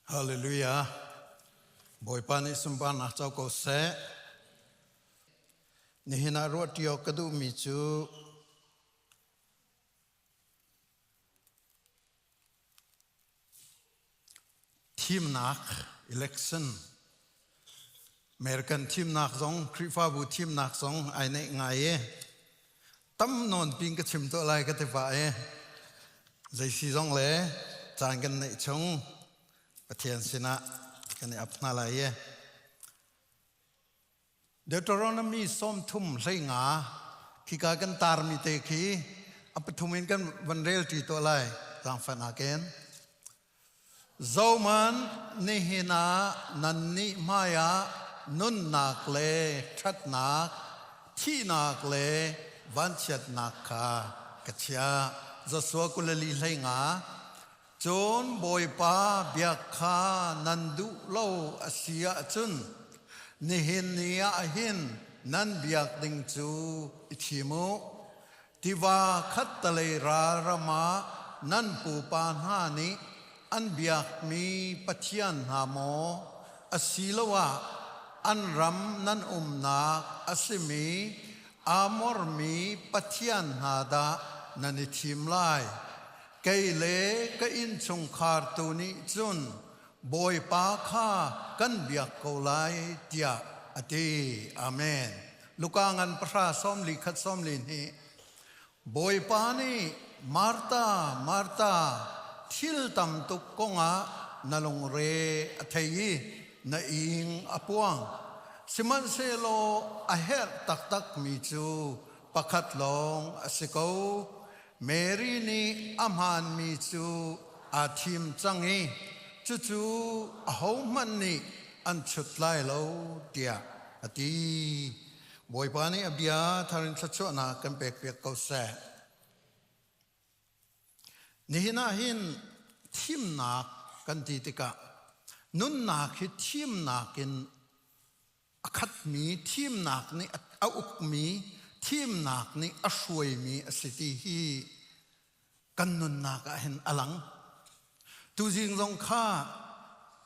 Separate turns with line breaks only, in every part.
Hallelujah. Bawipa nih sunparnak co ko seh. Nihin ah ruah ṭi awk ka duhmi cu thimnak election American thimnak zong Khrihfabu thimnak zong ai neih ngai i tam nawn pin ka chim tuah lai ka ti pah i zei si zong le caan kan neih chung Pathian sinah kan i ap hna lai i Deuteronomy 35 khika kan tarmi te khi a pathum in kan van rel ṭi tuah lai zaangfahnak in. Zohman nihin ah nannih hmaiah nunnak le ṭhatnak, thihnak le vanchiatnak kha ka chiah. Joshua 24. Cun Bawipa biak kha nan duh lo a si ahcun nihin ni ah hin nan biak ding cu i thim u. Tiva khattalei ral ram ah nan pupa hna nih an biakmi pathian hna maw asiloah an ram nan umnak a simi Amor mi pathian hna dah nan i thim lai? Kei le ka innchungkhar tu nih cun Bawipa kha kan biak ko lai tiah a ti. Amen. Luka ngan pahra sawmli khat sawmli hnih Bawipa nih Martha, Martha, thil tam tuk kongah na lungre a thei i na ing a puang. Sihmanhsehlaw a herh taktakmi cu pakhat lawng a si ko. Mary nih a hmaanmi cu aa thim cang i cucu ahohmanh nih an chut lai lo tiah a ti. Bawipa nih a bia thar in thluachuahnak kan pekpiak ko seh. Nihin ah hin thimnak kan ti tikah nunnak hi thimnak in a khatmi thimnak nih a ukmi thimnak nih a hruaimi a si ti hi kan nunnak ah hin a lang. Tuzing zong kha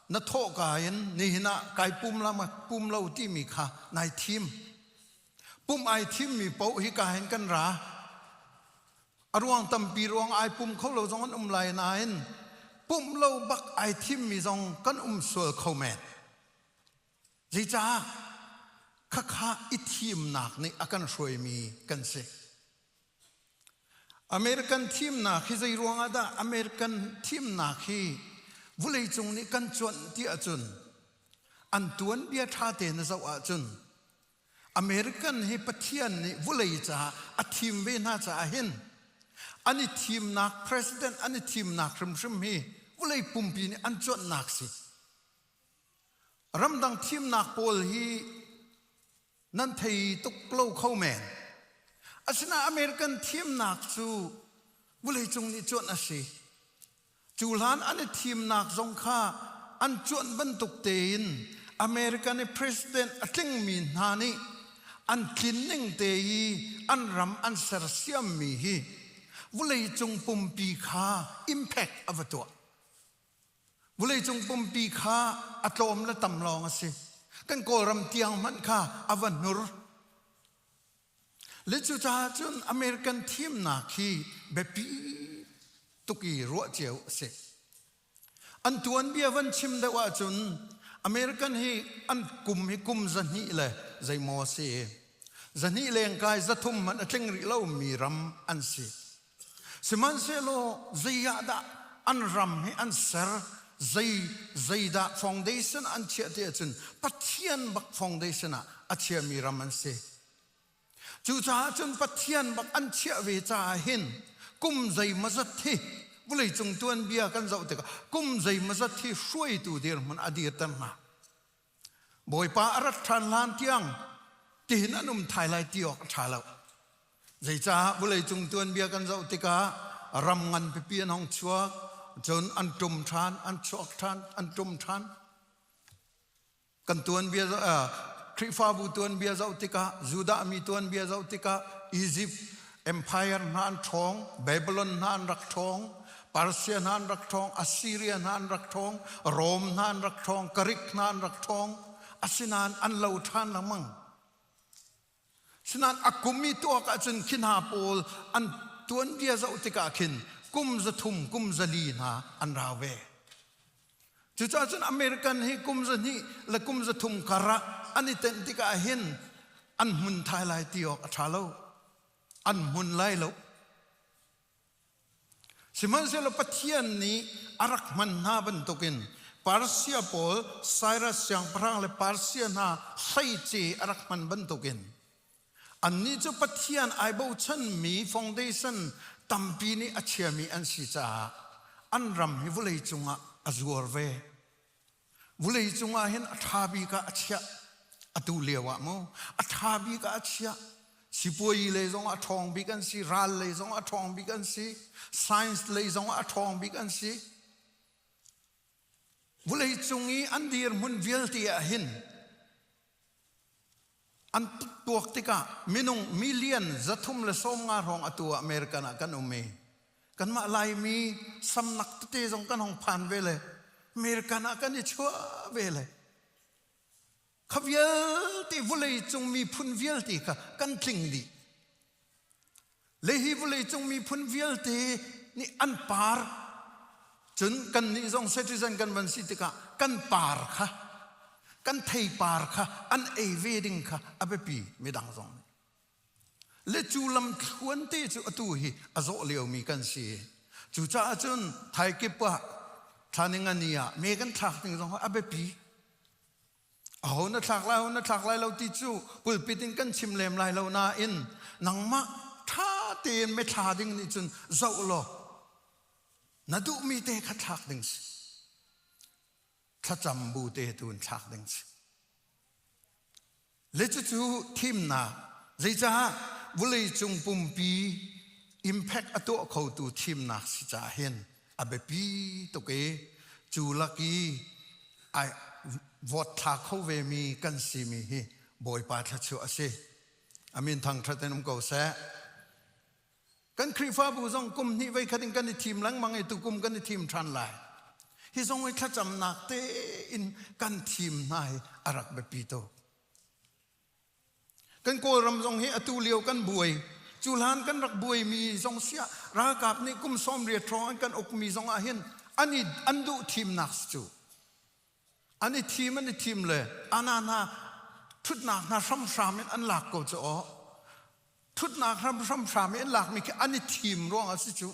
na thawhka in nihin ah kai pum la ma pum lo timi kha nai thim. Pum ai thimmi paoh hi ka hin kan ra. A ruang tampi ruang ai pum kho lo zong an um lai nain pumh lo bak ai thimmi zong kan um sual kho men. Zeicah khakha i thimnak nih a kan hruaimi kan si. American thimnak hi zei ruangah dah American thimnak hi vawleicung nih kan cuanh ti ahcun an tuanbia ṭha tein na zoh ahcun American hi Pathian nih vawlei caah a thim ve hna caah hin an i thimnak president an i thimnak hrimhrim hi vawlei pumpi nih an cuanhnak si. Ramdang thimnak pawl hi nan thei tuk lo kho men. Asinain American thimnak cu vawleicung nih cuanh a si. Cu hlan an i thimnak zong kha an cuanh bantuk tein American i president a tlingmi hna nih an tlin ning te i an ram an sersiammi hi vawleicung pumpi kha impact a va tuah. Vawleicung pumpi kha a tlawm le tam lawng a si. Kan Kawlram tiang hmanh kha a va hnur. Le cucaah cun American thimnak hi biapi tuk i ruah cio a si. An tuanbia van chim deuh ahcun American hi an kum hi kum 200 le zeimaw a si. 200 lengkai 300 hmanh a tling rih lomi ram an si. Sihmanhsehlaw zei ah dah an ram hi an ser, zei zeidah foundation an chiah ti ahcun Pathian bak foundation ah a chiami ram an si. Cucaah cun Pathian bak an chiah ve caah hin kum zeimawzat hi vawleicung tuanbia kan zoh tikah kum zeimawzat hi hruaitu dirhmun a dirter hna. Bawipa a rat ṭhan hlan tiang tihin an um thai lai ti awk a ṭha lo. Zeicah vawleicung tuanbia kan zoh tikah ram ngan pipi an hong chuak, cun an ṭum ṭhan, an chuak ṭhan, an ṭum ṭhan. Kan tuanbia Khrihfabu tuanbia zoh tikah, Judah mi tuanbia zoh tikah, Egypt Empire hna an ṭhawng, Babylon hna an rak ṭhawng. Persia hna an rak ṭhawng, Assyria hna an rak ṭhawng, Rom hna an rak ṭhawng, Greek hna an rak ṭhawng. Asinain an lo ṭhan lengmang. Sinain a kum i tuak ahcun khi hna pawl an tuanbia zoh tikah khin kum 300, kum 400 hna an rau ve. Cucaah cun American hi kum 200 le kum 300 kar ah an i tenh tikah hin an hmun thai lai ti awk a ṭha lo. An hmun lai lo. Sihmanhsehlaw Pathian nih a rak hman hna bantukin Persia pawl Cyrus siangpahrang le Persia hna hleice a rak hman bantukin annih cu Pathian ai bochanmi foundation tampi nih a chiami an si caah an ram hi vawlei cungah a zuar ve. Vulei cungah hin a ṭha bik ah a chiah. Atu lio ah mu a ṭha bik ah a chiah. Sipuayi lei zong ah a ṭhawng bik an si, ral lei zong ah a ṭhawng bik an si, science lei zong ah a ṭhawng bik an si. Vulei cung i an dirhmun vialte ah hin an tuak tikah minung million 350 hrawng atu ah American ah kan um i kanmah Laimi samnak tete zong kan hong phan ve le American ah kan i chuah ve le kha vialte vawlei cung miphun vialte kha kan tling dih. Le hi vawleicung miphun vialte nih an par cun kannih zong citizen kan van si tikah kan par kha kan theipar kha an ei ve ding kha a biapi midang zong nih. Le cu lam thluan te cu atu hi a zawh liomi kan si. Cucaah cun thaikip ah thlaninga ni ah me kan thlak ding zong a biapi. Aho na thlak lai, aho na thlak lai lo ti cu pulpit in kan chim lem lai lo nain nangmah ṭha tein mithla ding nih cun zoh law na duhmi te kha thlak ding si. Thlacam bu te tu in thlak ding si. Le cucu thimnak zeicah vawleicung pumpi impact a tuah khotu thimnak si caah hin a biapi tuk i cu lak i ai vote thla kho vemi kan simi hi Bawipa thluachuah a si. Amin thangṭhat in um ko seh. Kan Khrihfabu zong kum hnih voi khat in kan i thim lengmang i tukum kan i thim ṭhan lai. Hi zong i thlacamnak tein kan thim hna hi a rak biapi tuk. Kan Kawlram zong hi atu lio kan buai. Cu hlan kan rak buaimi zong siah ralkap nih kum 80 hrawng an kan ukmi zong ah hin an i an duh thimnak cu. An i thim an i thim le ana hna thutnak hna hramhram in an lak ko cu aw. Thutnak hramhram i an lakmi khi an i thim ruangah si cu.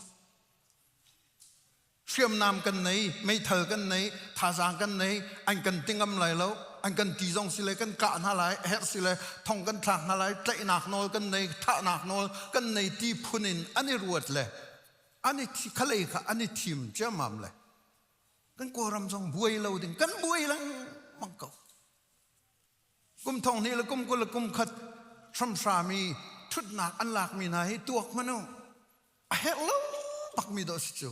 Hriamnam kan nei, meithal kan nei, thazaang kan nei, an kan ti ngam lai lo, an kan ti zong si le kan kah hna lai, herh si le thong kan thlak hna lai, tlaihnak nawl kan nei, thahnak nawl kan nei ti phun in an i ruat le an i khalei kha an i thim ciammam le kan Kawlram zong buai lo ding kan buai lengmang ko. Kum thong hnih le kum 20 le kum khat hramhram i ṭhutnak an lakmi hna hi tuak hmanh u. A herh lo bakmi dawh si cu.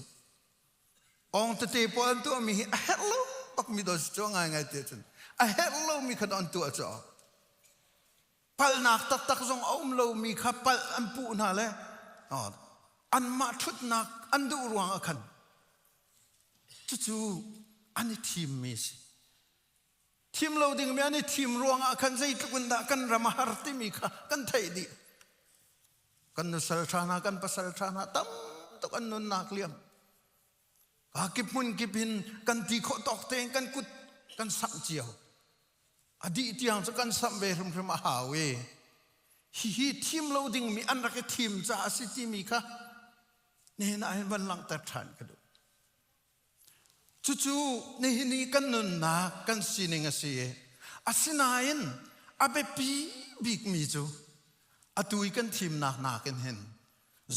Ong tete pawl an tuahmi hi a herh lo bakmi dawh si cu ngaingai ti ahcun. A herh lomi kha an tuah cu. Palhnak taktak zong a um lomi kha palh an puh hna le anmah ṭhutnak an duh ruang ah khan cucu an i thimmi a si. Thim lo dingmi an i thim ruangah khan zeitluk in dah kan ram a har timi kha kan theih dih. Kan nusal ṭha hna, kan pasal ṭha hna tam tuk an nunnak liam. Ka kip hmun kip in kan ti khawh tawk tein kan kut kan samh cio. A dih tiang cu kan samh ve hrimhrim a hau i hihi thim lo dingmi an rak i thim caah a si timi kha nihin ah hin van langhter ṭhan ka duh. Cucu nihin i kan nunnak kan sining a si i asinain a biapi bikmi cu atu i kan thimnak nakin hin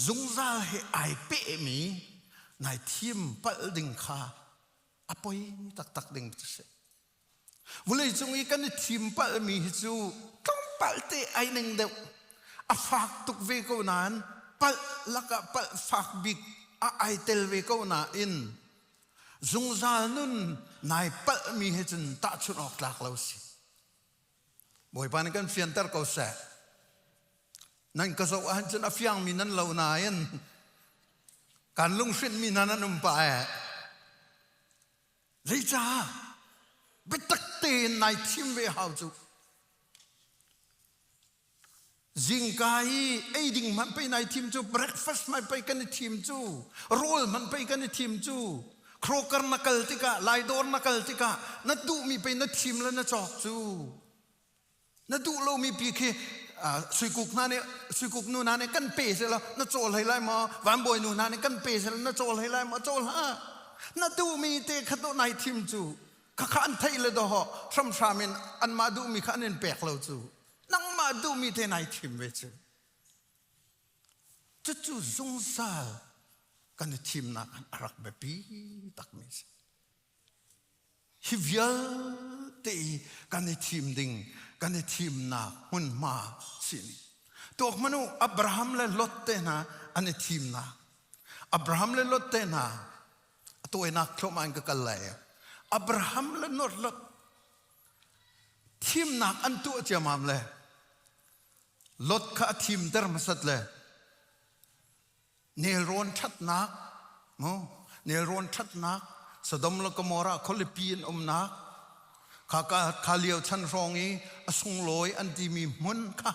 zungzal he ai pehmi nai thim palh ding kha a poi taktak ding cu si. Vawleicung i kan i thim palhmi hi cu tlawmpal te ai ning deuh. A fak tuk ve ko nain palh lakah palh fak bik a ai tel ve ko nain zungzal nun nai palhmi he cun tahchunh awk tlak lo si. Bawipa nih kan fianter ko seh. Nan ka zoh ahcun a fiangmi nan lo nain Kan lunghrinh mi hna nan um pah eh. Zeicah? Biatak tein nai thim ve hau cu. Zingka i ei ding hmanh pei nai thim cu, breakfast hmanh pei kan i thim cu, rawl hmanh pei kan i thim cu. Kroger na kal tikah, Lai dawr na kal tikah na duhmi pei na thim le na cawk cu. Na duh lomi pi khi suikuk hna nih suikuk nu hna nih kan pe selaw na cawl hlei lai maw? Vanbawi nu hna nih kan pe selaw na cawl hlei lai maw? Cawl hlah. Na duhmi te kha dawh nai thim cu. Khakha an theih le dawh hramhram in anmah duhmi kha an in pek lo cu. Nangmah duhmi te nai thim ve cu. Cucu zungzal kan i thimnak a rak biapi takmi a si. Hi vialte i kan i thim ding, kan i thimnak hmunhma si ni. Tuak hmanh u, Abraham le Lot te hna an i thimnak. Abraham le Lot te hna a tawinak thluahmah in ka kal lai. Abraham le Lot thimnak an tuah ciamam le Lot kha a thimter hmasat le nelrawn ṭhatnak mu nelrawn ṭhatnak Sodom le Gomorrah khualipi an umnak kha ka kha lio chan hrawng i a sunglawi an timi hmun kha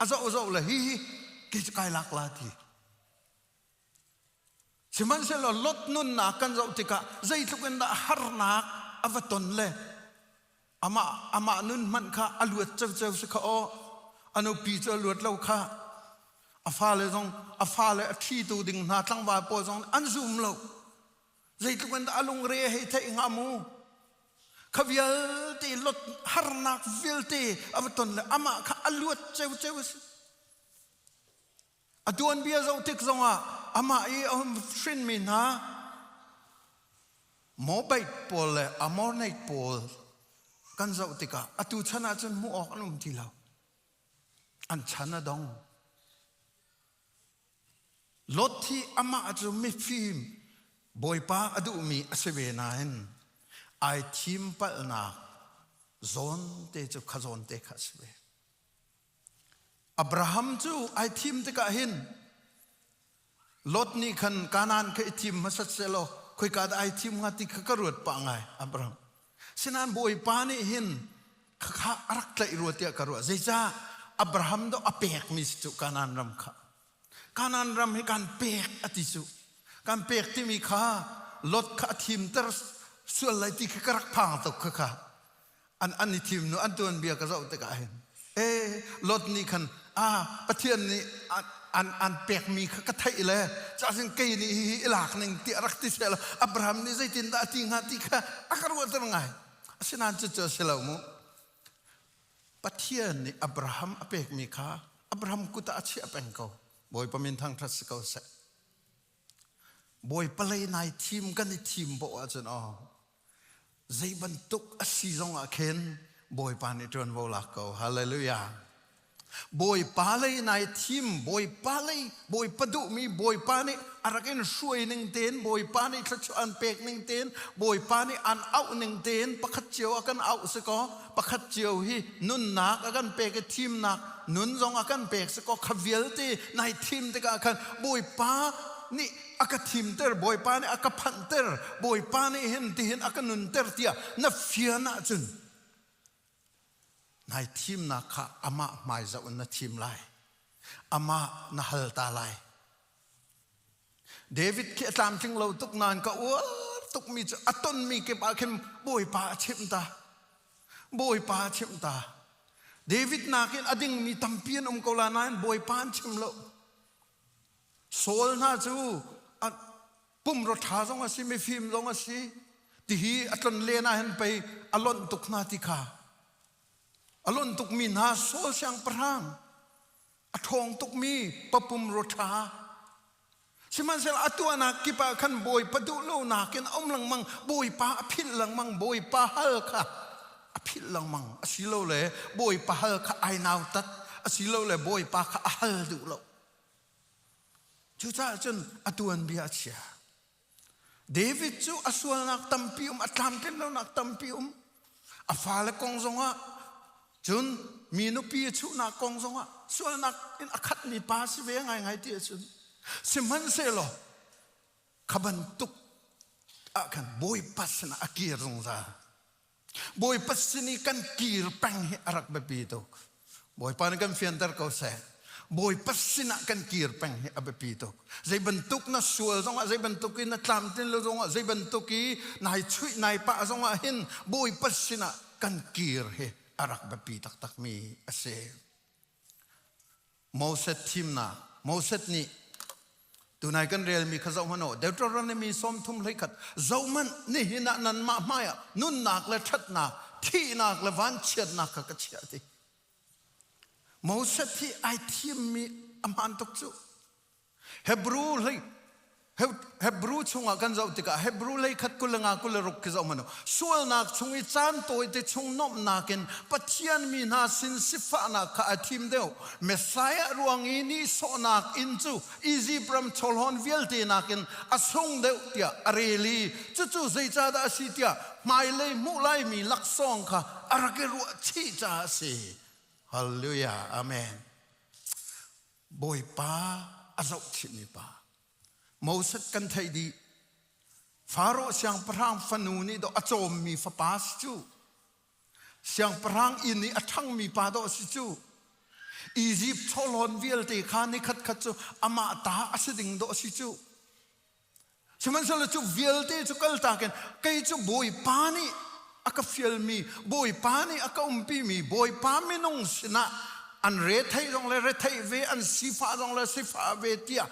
a zoh zoh le hi hi kei cu kai lak la ti. Sihmanhsehlaw Lot nunnak kan zoh tikah zeitluk in dah harnak a va ton le amah amah nun hmanh kha a luat ceuceu si kha aw. A nupi cu a luat lo kha. A fale zong a fale a ṭhitu ding hna tlangval pawl zong an zum lo. Zeitluk in dah a lungre hei theih hnga mu. Kha vialte Lot harnak vialte a va ton le amah kha a luat ceuceu a si. A tuanbia zoh tik zongah amah i a hun hrinmi hna Moabite pawl le Ammonite pawl kan zoh tikah atu chan ahcun hmuh awk an um ti lo. An chan a dong. Lot hi amah cu mifim Bawipa a duhmi a si ve nain ai thim palhnak zawn te cu kha zawn te kha a si ve. Abraham cu ai thim tikah hin Lot nih khan Kanaan kha i thim hmasat sehlaw khoika dah ai thim hnga ti kha ka ruat pah ngai Abraham. Sinain Bawipa nih hin khakha a rak tlaih rua tiah ka ruah. Zeicah Abraham dawh a pekmi si cu Kanaan ram kha. Kanaan ram hi kan pek a ti cu. Kan pek timi kha Lot kha a thimter sual lai ti kha ka rak phang tuk kha kha. An an i thim nu an tuanbia ka zoh tikah hin e Lot nih khan a Pathian nih an an pekmi kha ka theih le cahsin kei nih hihi i lak ning tiah rak ti seh law Abraham nih zeitindah a ti hnga ti kha a ka ruahter ngai. Asinain cucu a si lo mu. Pathian nih Abraham a pekmi kha Abraham kut ah a chiah peng ko. Bawipa min thangṭhat si ko seh. Bawipa lei nai thim kan i thim poah ahcun aw zei bantuk a si zongah khin Bawipa nih ṭuanvo lak ko. Hallelujah. Bawipa lei nai thim, Bawipa lei, Bawipa duhmi, Bawipa nih a rak in hruai ning tein, Bawipa nih thluachuah an pek ning tein, Bawipa nih an auh ning tein pakhat cio a kan auh si kaw, pakhat cio hi nunnak a kan pek i thimnak nun zong a kan pek si kaw, kha vialte nai thim tikah khan Bawipa nih a ka thimter, Bawipa nih a ka phanhter, Bawipa nih hin tihin a ka nunter tiah na fian ahcun nai thimnak kha amah hmai zoh in na thim lai. Amah na hal ta lai. David khi a tlamtling lo tuk nain ka uar tukmi cu a tonmi kip ah khin Bawipa a chimh ta. Bawipa a chimh ta. David nakin a dingmi tampi an um ko la nain Bawipa an chim lo. Saul hna cu pumraw ṭha zong a si, mifim zong a si. Tihi a tlon len ah hin pei a lonh tuk hna ti kha. A lonh tukmi hna Saul siangpahrang, a ṭhawng tukmi papumraw ṭha. Sihmanhsehlaw a tuahnak kip ah khan Bawipa duh lonak in a um lengmang, Bawipa a philh lengmang, Bawipa hal kha a philh lengmang. Asilole Bawipa hal kha ai nautat, asilole Bawipa kha a hal duh lo. Cucaah cun a tuanbia a chia. David cu a sualnak tampi um, a tlamtlin lonak tampi um. A fale kong zongah, cun mi nupi a chuhnak kong zongah sualnak in a khatmi pa si ve ngaingai ti ahcun. Sihmanhsehlaw. Kha bantuk ah khan Bawipa sinah a kir zungzal. Bawipa sin i kan kir peng hi a rak biapi tuk. Bawipa nih kan fianter ko seh. Bawipa sinah kan kir peng hi a biapi tuk. Zei bantuk na sual zongah, zei bantuk in na tlamtlin lo zongah, zei bantuk i nai chuih nai pah zongah hin Bawipa sinah kan kir hi a rak biapi taktakmi a si. Moses thimnak Moses nih tunai kan relmi kha zohhmanh u Deuteronomy 31 zohhmanh nihin ah nanmah hmaiah nunnak le ṭhatnak thihnak le vanchiatnak kha ka chiah ti Moses hi ai thimmi a hmaan tuk cu Hebrew hlei Hebrew chungah kan zoh tikah Hebrew lei khat 25 26 khi zoh hmanh u. Sualnak chung i caan tawite chung nuamhnak in Pathian mi hna sin sifahnak kha a thim deuh. Messiah ruang i nihsawhnak inn cu Izipt ram chawlhawn vialte nakin a sung deuh tiah a rel i cucu zeicahdah a si tiah hmailei hmuh laimi laksawng kha a rak i ruahchih caah a si. Hallelujah. Amen. Bawipa a zohchihmi pa. Moses kan theih dih. Faro siangpahrang fanu nih dawh a cawmmi fapa si cu. Siangpahrang inn i a ṭhangmi pa dawh si cu. Izipt chawhlawn vialte kha nikhat khat cu amah ta a si ding dawh si cu. Sihmanhsehlaw cu vialte cu kaltak in kei cu Bawipa nih a ka fialmi, Bawipa nih a ka umpimi, Bawipa minung sinah an retheih zong le retheih ve, an sifah zong le sifah ve tiah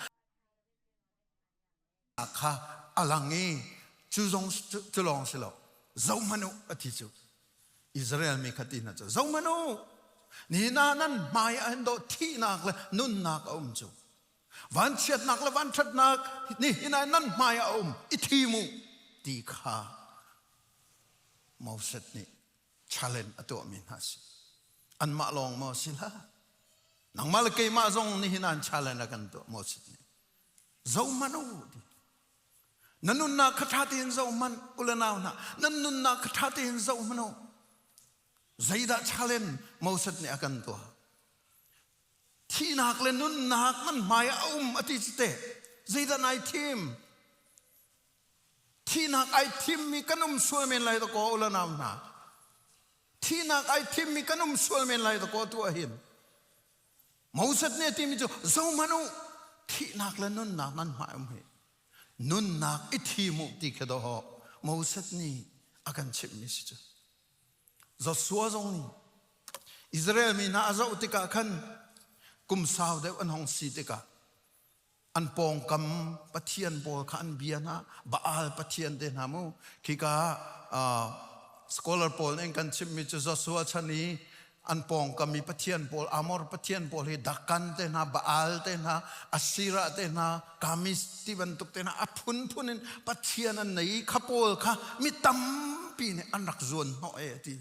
kha a lang i cu zong cu lawng si lo zohhmanh u a ti cu Israel mi kha ti hna cu zohhmanh u nihin ah nan hmai ah hin dawh thihnak le nunnak a um cu Vanchiatnak le vanṭhatnak nihin ah nan hmai ah a um i thim u ti kha Moses nih challenge a tuahmi hna a si. Anmah lawng maw si hlah. Nangmah le keimah zong nihin ah challenge a kan tuah Moses nih. Zohhmanh u ti. Na nunnak kha ṭha tein zohhmanh u le nau hna. Nan nunnak kha ṭha tein zohhmanh u. Zeidah challenge Moses nih a kan tuah? Thihnak le nunnak nan hmai ah a um a ti cu teh zeidah nai thim? Thihnak ai thimmi kan um sual men lai dakaw u le nau hna. Thihnak ai thimmi kan um sual men lai dakaw tu ahhin. Moses nih a timi cu zohhmanh u thihnak le nunnak nan hmai um hi. Nunnak i thim u ti khi dawh Moses nih a kan chimhmi si cu. Joshua zong nih Israel mi hna a zoh tikah khan kum sau deuh an hong si tikah an pawngkam pathian pawl kha an bia hna Baal pathian te hna mu khika uh, scholar pawl nih kan chimmi cu Joshua chan i an pawngkam i pathian pawl Amor pathian pawl hi Dakan te hna Baal te hna Asirah te hna Kamis ti bantuk te hna a phunphun in pathian an nei i kha pawl kha mi tampi nih an rak zuan hnawh e ti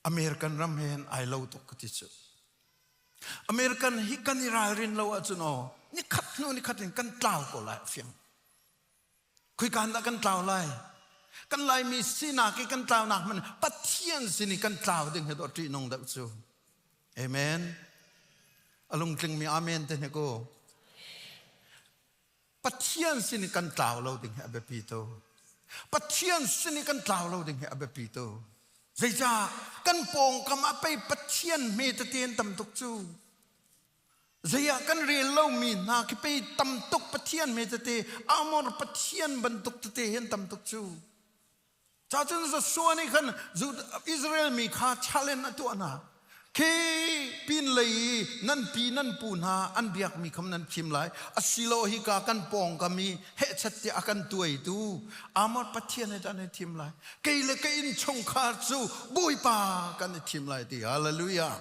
American ram he hin ai lo tuk ka ti cu American hi kan i ralrin lo ahcun aw nikhat hnu nikhat in kan tlau ko lai fiang Khoika dah kan tlau lai? Kan Laimi sinak i kan tlaunak hmanh Pathian sin i kan tlau ding hi dawh ṭihnung deuh cu. Amen. A lungtlingmi amen te hnik u. Pathian sin i kan tlau lo ding hi a biapi tu. Pathian sin i kan tlau lo ding hi a biapi tu. Zeicah kan pawngkam ah pei Pathian hme tete an tam tuk cu. Zei ah kan rel lomi hna khi pei tam tuk Pathian me tete Amor Pathian bantuk tete hin tam tuk cu. Cacun Joshua nih khan Israel mi kha challenge a tuah hna. Khi pin lei i nan pi nan pu hna an biakmi kham nan thim lai. Asilo hi ka kan pawngkam i hehchat tiah a kan tuaitu Amor Pathian he dah nan thim lai. Kei le ka innchungkhar cu Bawipa kan i thim lai ti. Hallelujah.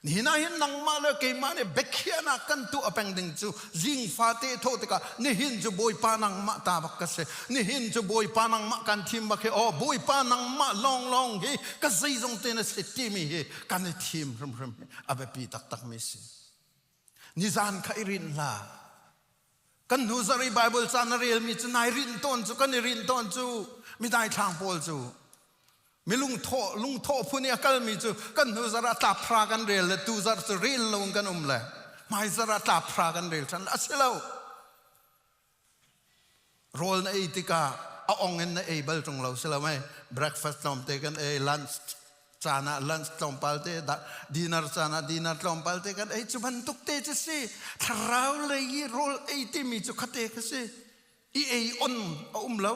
Nihin ah hin nangmah le keimah nih biakhiahnak kan tuah peng ding cu zing fate thawh tikah nihin cu Bawipa nangmah ta bak ka si. Nihin cu Bawipa nangmah kan thim bak hi aw Bawipa nangmah lawnglawng hi ka zeizong te na si timi hi kan i thim hrimhrim hi a biapi taktakmi si. Nizan kha i rinh hlah. Kan hnu zarh i Bible ca na relmi cu nai rinh tawn cu kan i rinh tawn cu midai thlang pawl cu Mi lungthawh lungthawh phun i a kalmi cu kan hnu zarh ah tlap hra kan rel le tu zarh cu rel lo in kan um le hmai zarh ah tlap hra kan rel ṭhan a si lo. Rawl na ei tikah a ong in na ei bal ṭung lo si lo mei? Breakfast tlawmte kan ei, lunch caan ah lunch tlawmpal te, dinner caan ah dinner tlawmpal te kan ei. Cu bantuk te cu si. Thlarau lei i rawl ei timi cu khate kha si. I ei on a um lo.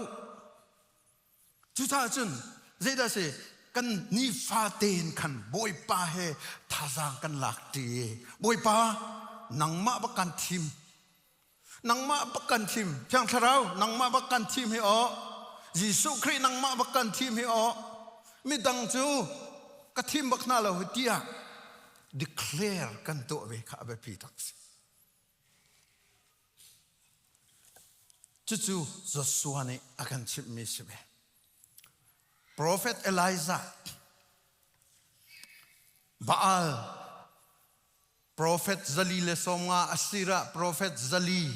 Cucaah cun zeidah si kan nifa tein khan Bawipa he thazaang kan lak ṭi. Bawipa nangmah bak kan thim. Nangmah bak kan thim. Thiang Thlarau nangmah bak kan thim hi aw. Jesuh Khrih nangmah bak kan thim hi aw. Midang cu ka thim bak hna lo hi tiah declare kan tuah ve kha a biapi tak si. Cucu Joshua nih a kan chimhmi si ve. Profet Elijah, Baal, profet zali le 50 Asirah profet zali,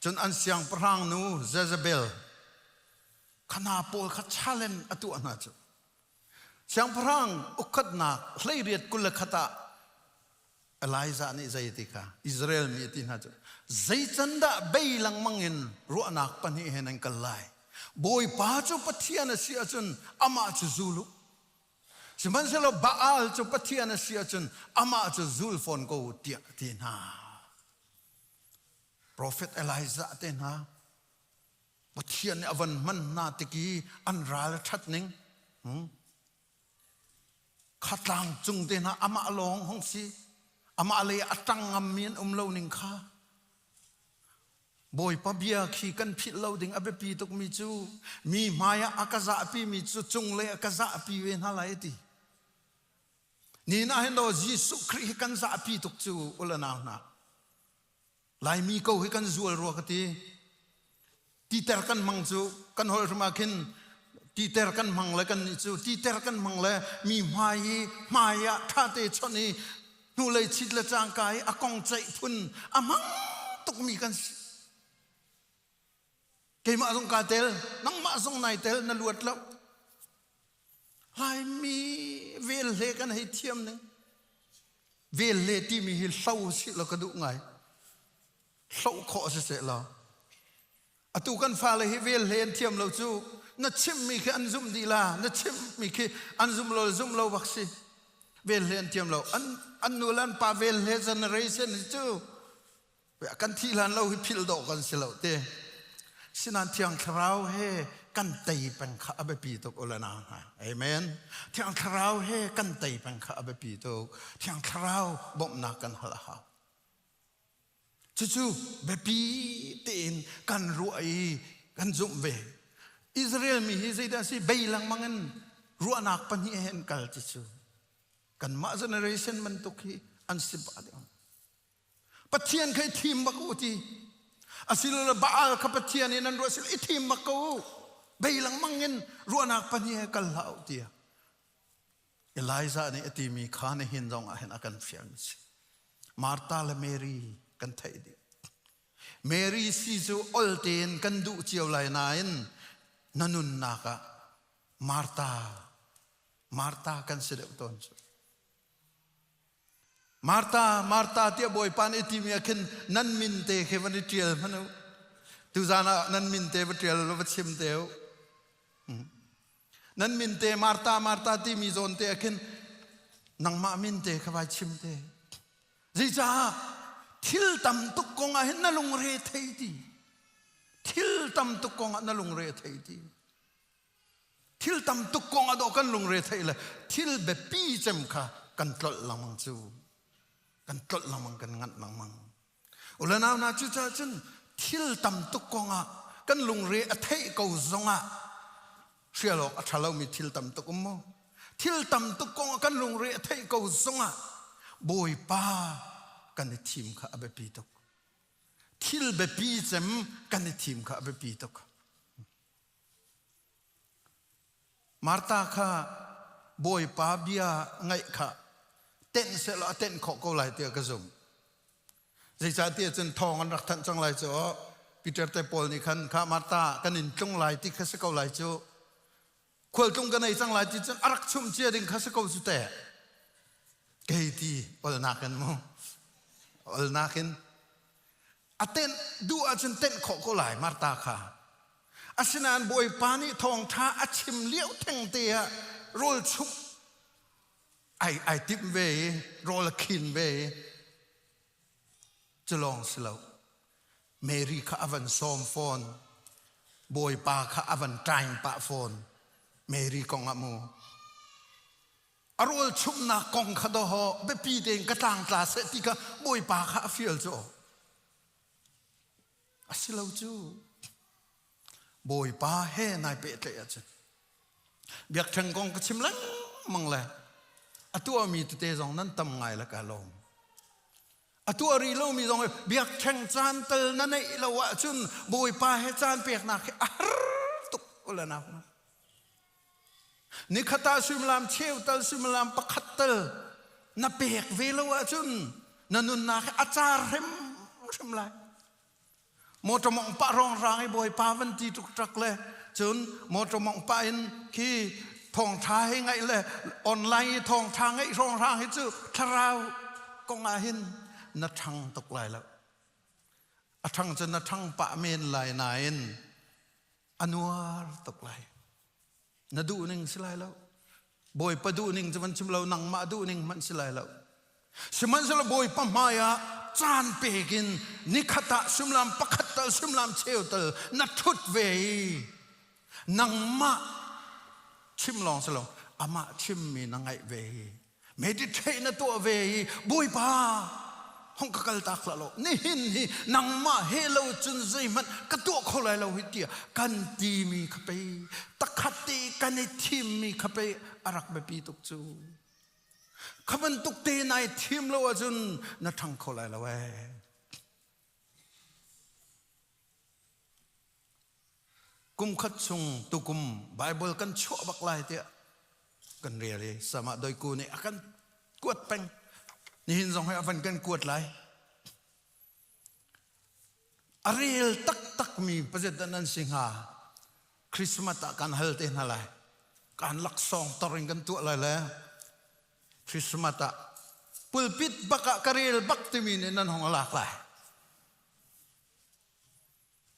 cun an siangpahrang nu Jezebel, khana pawl kha challenge a tuah hna cu. Siangpahrang ukhatnak 18 21 ah Elijah nih zei ti kha Israel mi a ti hna cu zei can dah bei lengmang in ruahnak pahnih he nan kal lai Bawipa cu Pathian a si ahcun amah cu zul u sihmanhsehlaw Baal cu Pathian a si ahcun amah cu zul fawn ko u tiah a ti hna Profet Elijah te hna Pathian nih a van hman hna tik i an ral a ṭhat ning hmm? Kha tlang cung te hna amah lawng hong si. Amah lei a ṭang ngammi an um lo ning kha. Bawipa bia khi kan philh lo ding a biapi tukmi cu mi hmai ah a ka zahpi mi cu cunglei a ka zahpi ve hna lai ti. Ni na hin do Jesuh Khrih hi kan zahpi tuk cu ula nau hna. Laimi ko hi kan zual rua ka ti. Titer kan hmang cu kan holh hrim ah khin titer kan hmang le kan nih cu titer kan hmang le mi hmai i hmai ah ṭhate chawnh i hnulei chit le cangka i a kong ceih phun a hmang tukmi kan si. Keimah zong kaa tel, nangmah zong nai tel, na luat lo. Laimi vel hle kan hei thiam ning. Vel le timi hi hlo si law ka duh ngai. Hloh khawh si seh law. Atu kan fale hi vel hle an thiam lo cu na chimmi khi an zumh dih la na chimmi khi an zum lo zum lo bak si. Vel hle an thiam lo. An an nu le an pa vel hle generation hi cu Kan thih hlan lo hi philh dawh kan si lo te. Sinan Thiang Thlarau he kan tei peng kha a biapi tuk u le nau hna. Amen. Thiang Thlarau he kan tei peng kha a biapi tuk. Thiang Thlarau bawmhnak kan hal a hau. Cucu biapi tein kan ruah i kan zumh ve. Israel mi hi zeidah si bei lengmang in ruahnak pahnih he an kal ti cu. Kanmah generation bantuk hi an si pah deuh. Pathian kha i thim bak u ti. Asilole Baal kha Pathian in an ruah sila i thim bak ko u. Bei lengmang in ruahnak pahnih he kal hlah u tiah. Elijah nih a timi kha nihin zong ah hin a kan fial mi si. Martha le Mary kan theih dih. Mary si cu ol tein kan duh cio lai nain na nunnak ah Martha Martha kan si deuh tawn cu. Martha, Martha tiah Bawipa nih timi ah khin nan min te khi van i ṭial hmanh u. Tuzan ah nan min te va ṭial va chim te u. Hmm. Nan min te Martha, Martha timi zawn te ah khin nangmah min te kha vai chim te. Zeicah thil tam tuk kong ah hin na lungre thei ti. Thil tam tuk kong ah na lungre thei ti. Thil tam tuk kong ah dawh kan lungre theih le thil biapi cem kha kan tlolh lengmang cu. Kan tlolh lengmang, kan nganh lengmang. Ulanau hna cucaah cun thil tam tuk kong ah kan lungre a theih ko zong ah hrial awk a ṭha lomi thil tam tuk um maw? Thil tam tuk kong ah kan lungre a theih ko zong ah Bawipa kan i thim kha a biapi tuk. Thil biapi cem kan i thim kha a biapi tuk. Martha kha Bawipa bia ngaih kha tenh sehlaw a tenh khawh ko lai tiah ka zumh. Zeicahtiah cun thawng an rak thanh cang lai cu Peter te pawl nih khan kha Martha kan in tlung lai ti kha si ko lai cu khualtlung ka nei cang lai ti cun a rak chumh cia ding kha si ko cu teh kei ti olnak in mu olnak in a tenh duh ahcun tenh khawh ko lai Martha kha. Asinain Bawipa nih thawngṭha a chim lio thengte ah rawl chumh ai ai timh ve i rawl a khin ve i cu lawng si lo. Mary kha a van sawm fawn. Bawipa kha a van ṭaing pah fawn. Mary kong ah mu. A rawl chumhnak kong kha dawh biapi tein ka tlangtla seh ti kha Bawipa kha a fial cu. A si lo cu. Bawipa he nai pehtlaih ahcun biakṭheng kong ka chim lengmang le a tuahmi tete zong nan tam ngai le ka lawm. A tuah rih lomi zong biakṭheng caan tal na neih lo ahcun Bawipa he caan peknak hi a har tuk ula nau. Nikhat ah suimilam cheu tal suimilam pakhat tal na pek ve lo ahcun na nunnak hi a car hrimhrim lai. Motor mong pah rong rang i Bawipa van ti tuk le cun motor mong pah in khi thawngtha hi ngaih le online i thawngtha ngaih rong rang hi cu thlarau kong ah hin na ṭhang tuk lai lo. A ṭhang cu na ṭhang pah men lai nain a nuar tuk lai. Na duh ning si lai lo. Bawipa duh ning cu van chim lo nangmah duh ning hmanh si lai lo. Sihmanhsehlaw Bawipa hmai ah caan pek in nikhat ah suimilam pakhat tal suimilam cheu tal na ṭhut ve i nangmah chim lawng si lo amah chimmi na ngaih ve i meditate na tuah ve i Bawipa hong ka kal tak hlah law nihin hi nangmah he lo cun zeihmanh ka tuah kho lai lo hi tiah kan timi kha pei takhat te kan i thimmi kha pei a rak biapi tuk cu kha bantuk te nai thim lo ahcun na ṭhang kho lai lo ee. Kum khat chung tukum Bible kan chuah bak lai tiah kan rel i sama doiku nih a kan kuat peng. Nihin zong hi a van kan kuat lai. A rel taktakmi pazet dah nan si hnga? Christmas ah kan hal te hna lai. Kan laksawng tor in kan tuah lai le Christmas ah pulpit bak ah ka rel bak timi nih nan hong lak lai.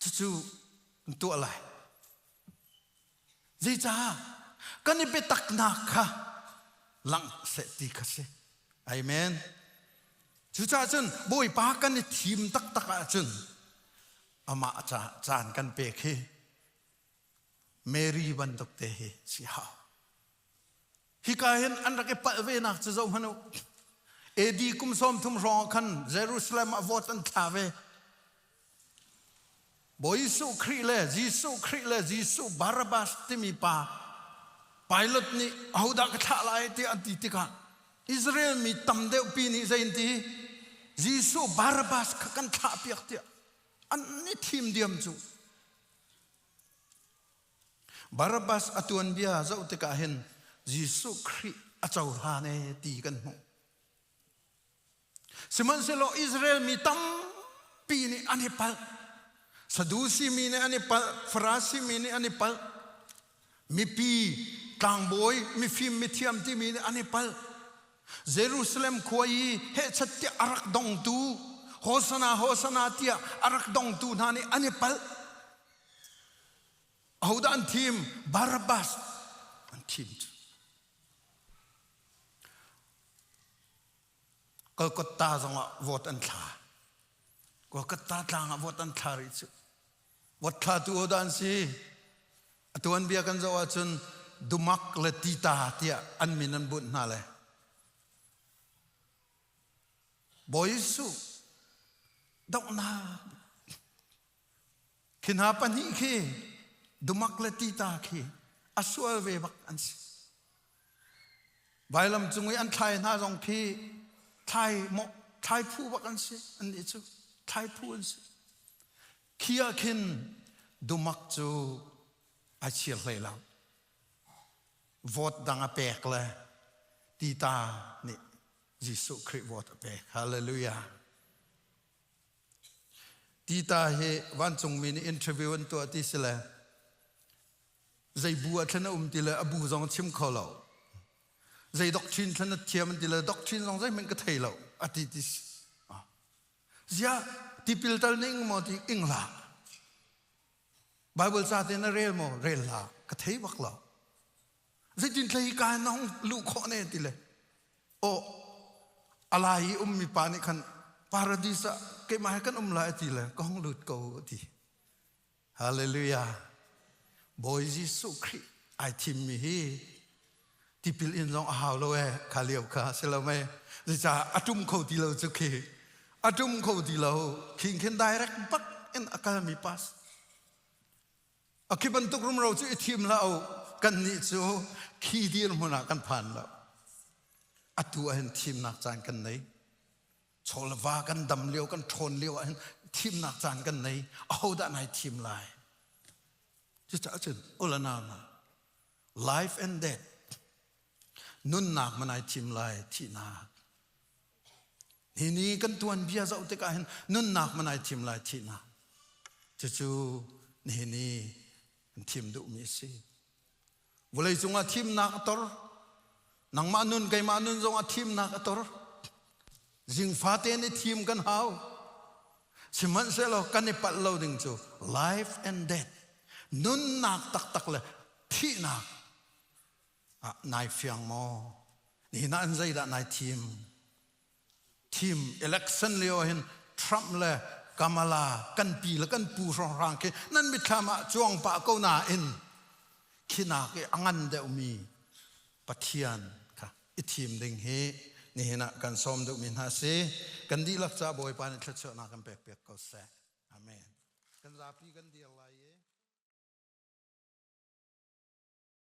Cucu an tuah lai. Zeicah? Kan i biataknak kha langh seh ti kha si. Amen. Cucaah cun Bawipa kan i thim taktak ahcun amah caan kan pek hi Mary bantuk te hi si hau. Hika hin an rak i palh ve nak cu zoh hmanh u. AD kum 30 hrawng ah khan Jerusalem ah vote an thla ve. Bawi Jesuh Khrih le Jesuh Khrih le Jesuh Barabbas timi pa Pilate nih ahodah ka thlah lai tiah an ti tikah Israel mi tam deuhpi nih zei an ti? Jesuh Barabbas kha kan thlah piak tiah an i thim diam cu. Barabbas a tuanbia zoh tikah hin Jesuh Khrih a cohlan ee ti kan hmuh. Sihmanhsehlaw Israel mi tampi nih an i palh. Sadusi mi nih an i palh, Farasi mi nih an i palh. Mipi, tlangbawi, mifim, mithiam timi nih an i palh. Jerusalem khua i hehchat tiah a rak dongtu, Hosana, Hosana tiah a rak dongtu hna nih an i palh. Ahodah an thim? Barabbas an thim cu. Kolkata zongah vote an thla. Kolkata tlang ah vote an thla rih cu. Vote thlatu hodah an si? A tuanbia kan zoh ahcun Dumak le Tita tiah an min an bunh hna le Bawi Jesuh donghnak Khi hna pahnih khi dumak le tita khi a sual ve bak an si. Vailam cung i an thlai hna zong khi thlai mawh thlai phu bak an si annih cu thlai phu an si. Khi ah khin dumak cu ai chir hlei lo. Vote dang a pek le tita nih Jesuh Khrih vote a pek. Hallelujah. Tita hi vancungmi nih interview an tuah ti si le zei bu ah thlen a um ti le a bu zong a chim kho lo. Zei doctrine thlen a thiam an ti le doctrine zong zeihmanh ka thei lo a ti ti si. Ziah tipil tal ning maw ti ing hlah. Bible ca te na rel maw? Rel hlah. Ka thei bak lo. Zeitin tlei ka na hung luh khawh ne ti le. Aw, alai i ummi pa nih khan paradis ah keimah he kan um lai ti le ka hung lut ko ti. Hallelujah. Bawi Jesuh Khrih ai thimmi hi tipil in zong a hau lo e kha lio kha si lo mei. Zeicah a tum kho ti lo cu khi. A tum kho ti lo. Khin khin direct bak in a kalmi pas. A khi bantuk rumro cu i thim hlah u. Kan nih cu khi dirhmun ah kan phan lo. Atu ah hin thimnak caan kan nei. Chawlva kan dam lio, kan ṭhawn lio ah hin thimnak caan kan nei. Ahodah nai thim lai? Cucaah cun ulanau hna, life and death, nunnak ma nai thim lai, thihnak. Hi ni kan tuanbia zoh tikah hin nunnak ma nai thim lai, thihnak. Cucu nihin ni kan thim duhmi a si. Vawlei cungah thimnak a tor. Nangmah nun, keimah nun zongah thimnak a tor. Zingfate in i thim kan hau. Sihmanhsehlaw kan i palh lo ding cu life and death, nunnak taktak le thihnak ah nai fiang maw? Nihin ah an zeidah nai thim? Thim election lio hin Trump le Kamala kan pi le kan pu hrawnghrang khi nan mitthlam ah cuang pah ko nain khinak i a ngan deuhmi Pathian kha i thim ding hi nihin ah kan sawm duhmi hna si. Kan dihlak ca Bawipa nih thluachuahnak kan pek piak ko seh. Amen. Kan zapi kan dir lai i.